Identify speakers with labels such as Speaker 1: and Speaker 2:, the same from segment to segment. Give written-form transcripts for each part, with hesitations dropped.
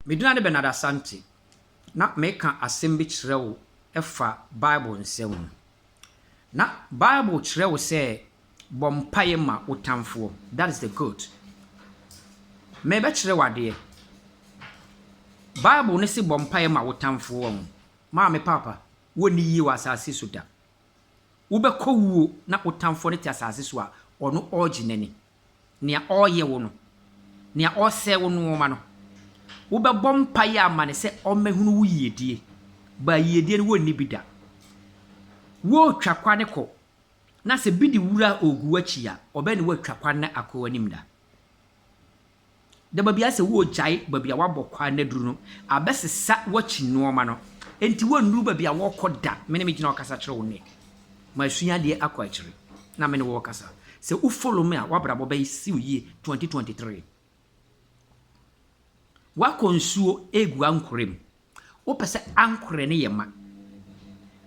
Speaker 1: Me din ade Bernard Asante, na meka asɛm bi kyerɛ wo ɛfa Bible nsɛm ho. Na Bible kyerɛ wo sɛ bɔ mpaeɛ ma wo tamfoɔ. That is the good. Mebɛkyerɛ wo adeɛ. Bible ne se bɔ mpaeɛ ma wo tamfoɔ ho. Maame, papa, wonni yie wɔ asase so da. Wobɛkɔ wuo na wo tamfoɔ no te asase so a, ɔno ɔregye n'ani. Nea ɔreyɛ wo no, nea ɔresɛe wo nneɛma no, wobɛbɔ mpaeɛ ama ne sɛ ɔmmɛhunu wo yiedie. Ba yiedie no wɔnni bi da. Wɔretwa kwane kɔ na sɛ bi de wura ogu w'akyi a, ɔbɛn ne woatwa kwan na akɔ w'anim da. Da baabi a sɛ wɔregyae baabi a wabɔ kwan no aduru no, abɛsesa w'akyi nneɛma no. Enti wɔnnuru baabi a wɔrekɔ da. Me ne me gyina ɔkasa kyerɛ wo nnɛ. Masua adeɛ akɔ akyire na me ne wɔ kasa. Sɛ wo follow me a, w'abrabɔ bɛsi wo yie 2023. Wakɔ nsuo egu ankorɛ mu. Wopɛ sɛ ankorɛ no yɛ ma.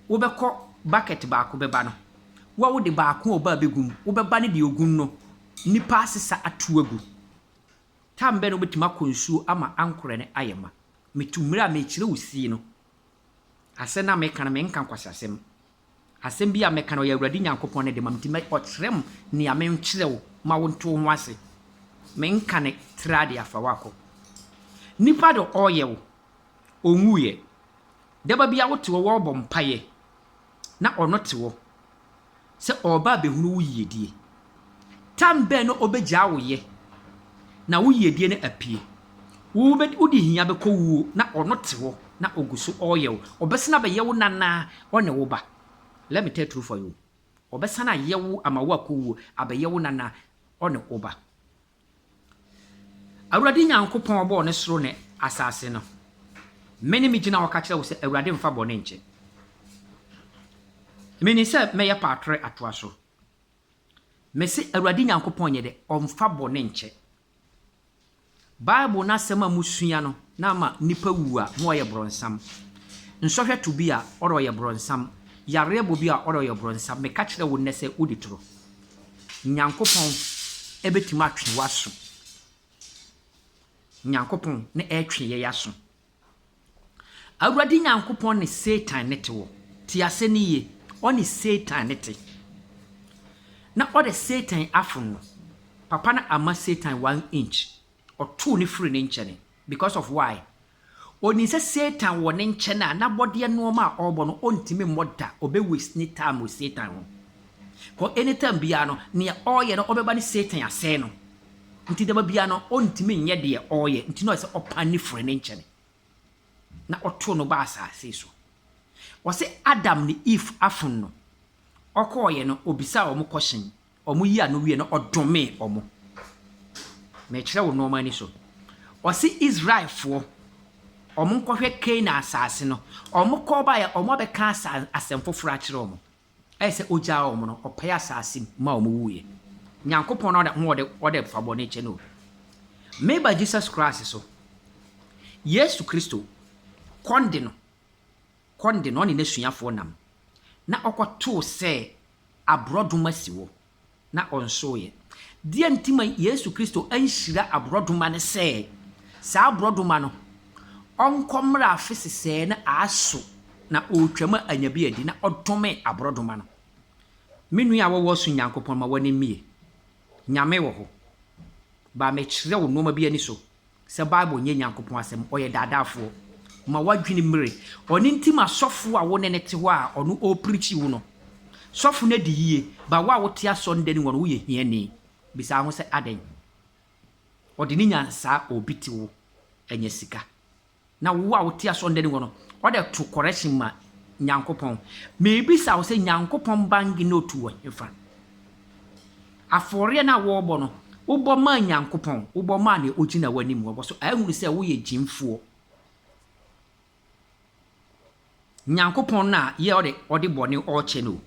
Speaker 1: Wobɛkɔ bucket baako bɛba no. Wo a wode baako a ɔba abɛgu mu, wobɛba ne deɛ ogu no, nipa asesa ato agu. Time bɛn na wobɛtumi akɔ nsuo ama ankorɛ no ayɛ ma? Metu mmerɛ a mekyerɛ wo sie no. Asɛm na meka no, menka nkwasiasɛm. Asɛm bi a meka no, ɔyɛ Awurade Nyankopɔn ne de ma me, nti ɔkyerɛ m nea menkyerɛ wo ma wonto wo ho ase. Menka ne tra de afa wakɔ. Nipa de ɔreyɛ wo, ɔnwuiɛ. Daba bi a wote hɔ wɔrebɔ mpaeɛ na ɔno te hɔ sɛ ɔreba abɛhunu wo yiedie. Time bɛn na ɔbɛgyaa wo yɛ na wo yiedie no apue. Wode hia bɛkɔ wuo na ɔno te hɔ na ɔgu so ɔreyɛ wo. Ɔbɛsane abɛyɛ wo nana ɔne wo ba. Let me tell truth for you. Ɔbɛsane ayɛ wo ama wo akɔ wuo abɛyɛ wo nana ɔne wo ba. Awurade Nyankopɔn ɔbɔɔ ne soro ne asase no. Me ne me gyina hɔ ka kyerɛ wo sɛ Awurade mfa bɔne nkyɛ. Menim sɛ mɛyɛ paatore atoa so. Mese Awurade Nyankopɔn nyɛ dɛ ɔmfa bɔne nkyɛ. Bible n'asɛm a musua no na ama nipa wu a na ɔyɛ borɔnsam. Nsɔhwɛ to bi a ɔrɔ ɔyɛ borɔnsam. Yareɛ bɔ bi a ɔrɔ ɔyɛ borɔnsam. Meka kyerɛ wo nnɛ sɛ wodi toro. Nyankopɔn ɛbɛtumi atwe w'aso. Nyankopɔn ne ɛretwe yɛ aso. Awurade Nyankopɔn ne Satan ne te wɔ. Te ase ne yie. Ɔne Satan ne te. Na ɔde Satan afo no. Papa no ama Satan 1 inch. Ɔtoo ne firi ne nkyɛn. Because of why? Onim sɛ Satan wɔ ne nkyɛn a n'abɔdeɛ nneɛma a ɔrebɔ no ɔntumi mmɔ da. Ɔbɛ waste ne time wɔ Satan ho. Kɔ anytime biara no, nea ɔreyɛ no ɔbɛba ne Satan asɛe no. Nti dama biara no ɔntumi nyɛ deɛ ɔreyɛ. Nti na ɔyɛ sɛ ɔpan ne firi ne nkyɛn. Na ɔtoo no ba asase so. Wɔsɛ Adam ne Eve afon no. Ɔkɔɔyɛ no, obisaa wɔn question. Wɔn yi ano wie no, ɔdome wɔn. Mekyerɛ wo nneɛma ani so. Ɔse Israelfoɔ, wɔn nkɔhwɛ Canaan asase no. Wɔn kɔɔ baeɛ, wɔn abɛka asɛm foforɔ akyerɛ wɔn. Ɛyɛ sɛ ogyaa wɔn no, ɔpae asase mu ma wɔn wuiɛ. Nyankopɔn na ɔde ho ɔde fa bɔne kyɛ no. Meba Jesus Christ so. Yesu Kristo, kɔnde no ɔne n'asuafoɔ nam. Na ɔkɔtoo sɛ aborɔdoma si hɔ na ɔnsoeɛ. Deɛ nti ma Yesu Kristo anhyira aborɔdoma ne sɛ saa aborɔdoma no ɔnkɔ mmerɛ afe sesɛɛ na aso na ɔretwam a anya bi adi na ɔdome aborɔdoma no. Me nua a wɔwɔ so Nyankopɔn ma w'ani mmie. Nyame wɔ hɔ. Ba mekyerɛ wo nneɛma bi ani so sɛ Bible nyɛ Nyankopɔn asɛm, ɔyɛ daadaafoɔ. Ma w'adwene mmere. Ɔne nti ma sɔfo a wo ne ne te hɔ a ɔno ɔrepreach wo no. Sɔfo no adi yie, ba wo a wote asɔredan mu hɔ no woyɛ hiani. Bisa ho sɛ adɛn? Ɔde ne nyansaa obi te wo anya sika. Na wo a wote asɔredan mu hɔ no, ɔde to correction ma Nyankopɔn. Meebisa wo sɛ Nyankopɔn bank note wɔ hefa? Afɔreɛ no a wɔrebɔ no, wobɔ maa Nyankopɔn, wobɔ maa nea ogyina w'anim hɔ. So ahunu sɛ woyɛ gyimfoɔ. Nyankopɔn no a yɛ ɔde bɔne ɔrekyɛ no.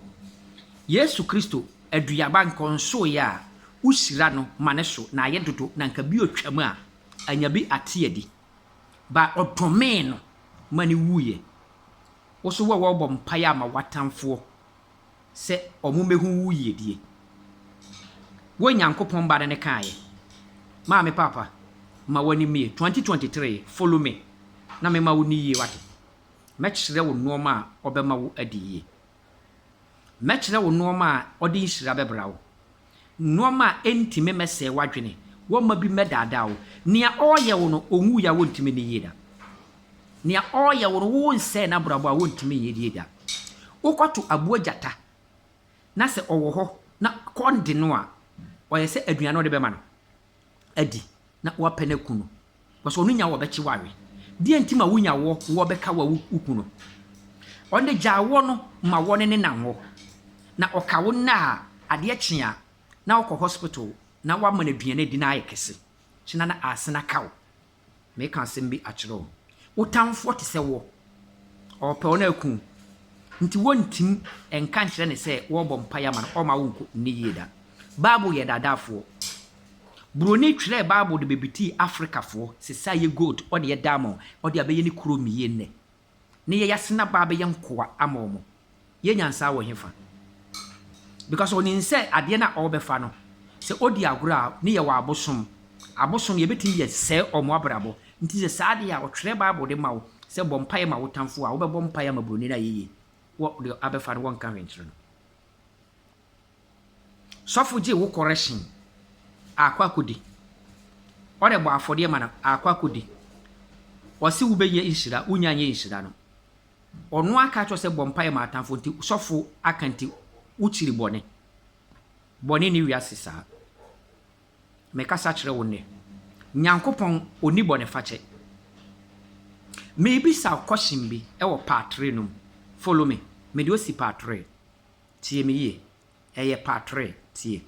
Speaker 1: Yesu Kristo aduaba nkɔnsoeɛ a wohyira no ma ne so na ayɛ dodo na nka bi otwam a anya bi ate adi. Ba ɔdomee no ma ne wuiɛ. Wo so wo a wɔrebɔ mpaeɛ ama w'atamfoɔ sɛ ɔmo mmɛhu wo yiedie. Wo Nyankopɔn ba no ne kaeɛ. Maame, papa, Ma w'ani mmie. 2023, follow me na mema wo ni yie wate. Mɛkyerɛ wo nnoɔma a ɔbɛma wo adi yie. Mɛkyerɛ wo nnoɔma a ɔde nhyira bɛbra wo. Nnoɔma a ɛntumi mmɛsɛe w'adwene. Wɔmma bi mmɛdaadaa wo. Nea ɔreyɛ wo no, ɔnwuiɛ a wɔntumi ne yie da. Nea ɔreyɛ wo no, wo nsɛe n'abrabɔ a wɔntumi nyɛ yie da. Wokɔto aboa gyata na sɛ ɔwɔ hɔ na kɔn de no a, ɔyɛ sɛ aduane a ɔde bɛma no adi na wapɛ no aku no. Because ɔno nya wɔ bɛkye wawe. Deɛ nti ma wonya wɔ wɔ bɛka wɔ woku no. Ɔno de gyaa wɔ no ma wɔ ne ne nam hɔ. Na ɔka wo nna a adeɛ kye a na wokɔ hospital na wama no aduane adi na ayɛ kɛse. Kyena na asena ka wo. Meka asɛm bi akyerɛ wo. Wo tamfoɔ te sɛ wɔ. Ɔpɛ wo na aku wo. Nti wɔntim nka nkyerɛ ne sɛ wɔrebɔ mpaeɛ ama no ɔma wo nko nni yie da. Bible yɛ daadaafoɔ. Buroni twerɛɛ Bible de bɛbitii Afrikafoɔ sesa yɛ gold ɔde yɛ diamond ɔde abɛyɛ ne kuro mmiie nnɛ. Ne yɛ yasena baa bɛyɛ nkoa ama ɔmo. Yɛ nyansa wɔ hefa? Because ɔnim sɛ adeɛ no a ɔrebɛfa no, sɛ ɔdi agorɔ a, ne yɛ wɔ abosom. Abosom yɛbɛtumi yɛ sɛe ɔmo abrabɔ. Nti sɛ saa adeɛ a ɔtwerɛ Bible de ma wo sɛ bɔ mpaeɛ ma wo tamfo a, wobɛbɔ mpaeɛ ama buroni no ayɛ yie. Wɔ deɛ abɛfa no wɔnka hwee nkyerɛ no. Sɔfo gye wo correction akɔ akɔdi. Ɔde bɔ afɔdeɛ ma no akɔ akɔdi. Ɔse wobɛnya nhyira, wonya nyɛ nhyira no. Ɔno aka kyerɛ sɛ bɔ mpaeɛ ma atamfo nti sɔfo aka nti wokyiri bɔne. Bɔne ne wiase saa. Mekasa kyerɛ wo nnɛ. Nyankopɔn ɔni bɔne fakyɛ. Meebisa wo question bi ɛwɔ part 3 no mu. Follow me. Mede osi part 3. Tie me yie. Ɛyɛ part 3. Tie.